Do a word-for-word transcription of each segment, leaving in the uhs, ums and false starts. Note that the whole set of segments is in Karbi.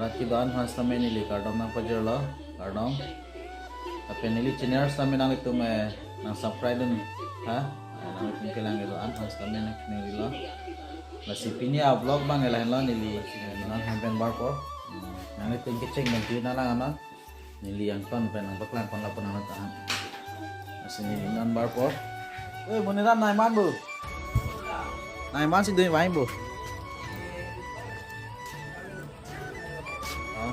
Kedo-an aphan sitame neli kardom nangpajirlo, kardom. Lapen neli channel sitame nanglitum, eh, nang subscribe dun, ha? Eh, nanglitum kelang kedo-an aphan sitame neli lo. Lasi pini a-vlog abang ke lahenlo, neli, eh, non hem pen barpo. Hmm, nanglitum kecheng pen kejut nanglang non. Neli angton pen nangpaklang pon lapu nangtahan. Lasi neli non barpo. Eh, Moniram, nangman bo. Nangman si dui mai bo. Ah,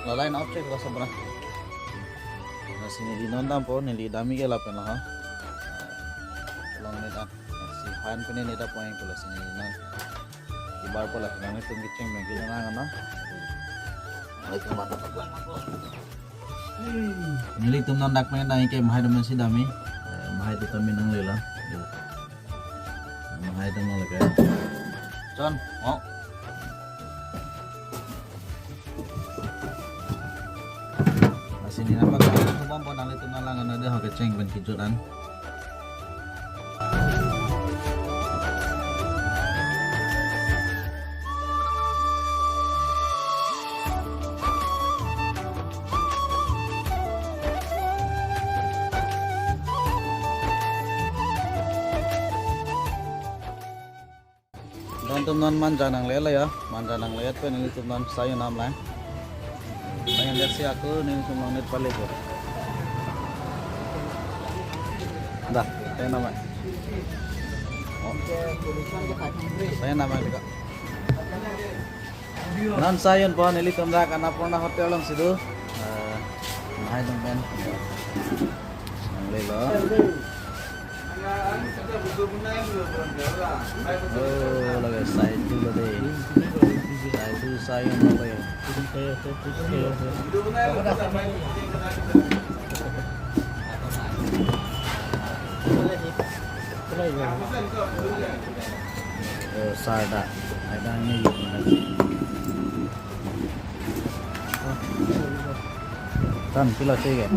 lalai na object ko sabra. Lasi neli non dampo, neli dam-ik ke lapen lo ha. Longnit an. Lasi han pene neta poin ko, lasi neli non. Kebarpo, lasi nanglitum kecheng pen kejut nanglang non. Nanglitum mata paglang ako. Nelitum non dak pen dam-ik ke, mahai atum si dam-ik. Eh, mahai atum tame nanglelo. Mahai atum lo ke. Chon, oh. Lasi neli nangpaklang bompo, nanglitum nanglang non dei ho, kecheng pen kejut an. Don atum non manja nanglelo ya, manja nangledet pen nelitum non sayon damlang. Sayon det si ako nelitum longnit pale ko. Dah, saya nama. Oh. Saya nama juga. Non sayon po, nelitum dak Annapurna Hotel alongsi do. Eh, mahai atum pen. Nanglelo. Oh, lake sai do lo dei. Sai do sayon lo dei. Oh, sarda. Ada ini. Tan, pilo cek ya?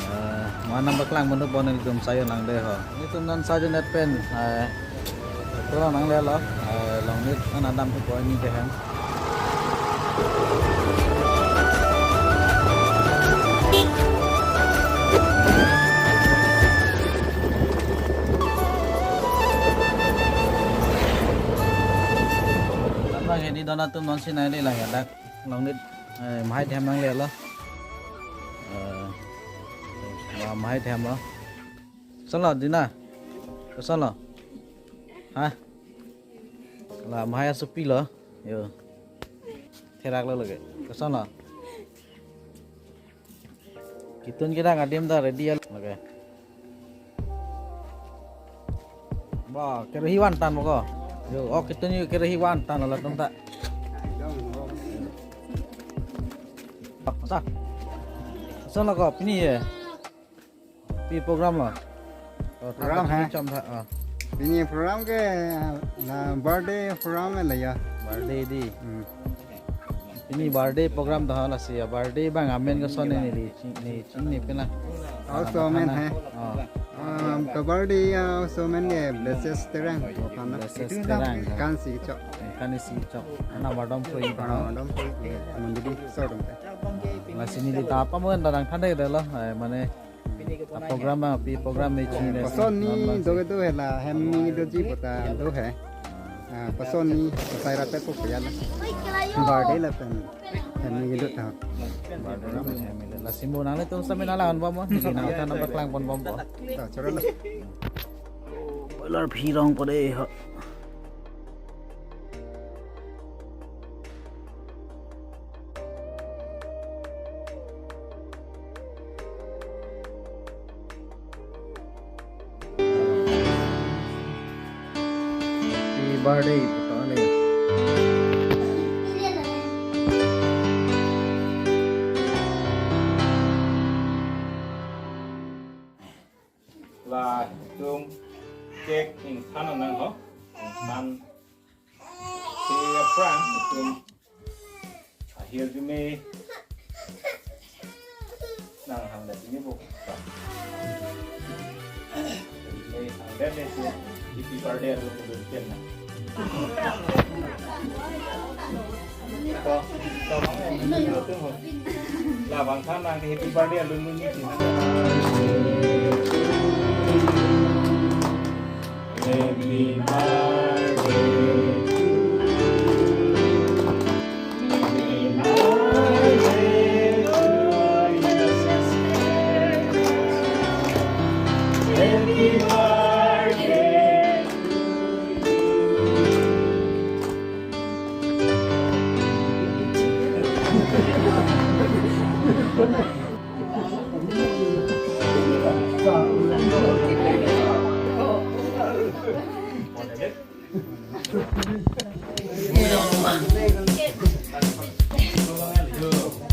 Eh, mana nangpaklang bentuk bonen itum sayon lang dei ho. Itum non sayon det pen, eh, pulang nanglelo, eh, longnit an adam tu boy ni dei han. Abang ini don atum non si nai dei lang ya dak. Longnit, eh, mahai them nanglelo. Eh, ma-, mahai them lo. Koson lo, Dina? Koson lo? Ha? La mahai asopi lo. Yo. Therak lo lake. Koson lo? Ketun kedang adim ta ready ya. Oke. Ba, kerohi vantan mo ko. Yo, oh, ketun yo kerohi vantan lo latum ta. Sa. Koson lo ko, pini ye. Pi program lo. Oh, program hai. Chom tha, oh. Pini program ke, la birthday program lo ya. Birthday dei. Hmm. Pini birthday program dah lasi ya, birthday abang amen koson ne neli chini, chini pena. Houseman hai. Oh. Um, ka birthday ya houseman ke Blessed Terang. Blessed Terang. Kansi chok. Kansi chok. Ana madam koi. Ana madam koi. Mandiri showroom te. Lasi neli ta apa mo enda nangthan dei lo. Eh, mane, ah, program, ah, pi program me chini. Koson ni do ke do hai la, hem ni doji puta do hai. Ah, koson ni sai rate po ya la. Birthday lapen hem ni do ta. Birthday lapen hem ni. Lasi mo nanglitum sitame nanglang bompo. Neli nangthan nangpaklang pon bompo. Ta, choro la. Boiler phi rong po dei ho. Happy birthday, puta ne. Latum cake ingthan nang ho. Ingthan. Si aphrang itum ahirjume nang hang da ini bu. Ahirjume hang da ne si happy birthday alo bu ken na. Labang than nang ke happy birthday alun alun ni. Happy birthday to you. Happy birthday to you. Happy birthday to you.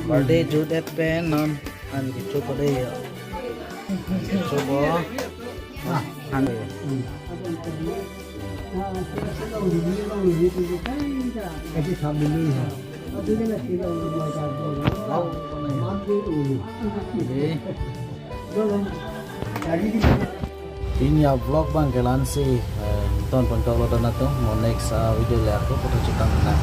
Birthday jut et pen non an kichu ko dei yo. Kichu ko. Ah, an. Dei. Pini a vlog abang ke la-ansi, eh, ton pon toklo don atum, mo next, ah, video le ako photo chutang na.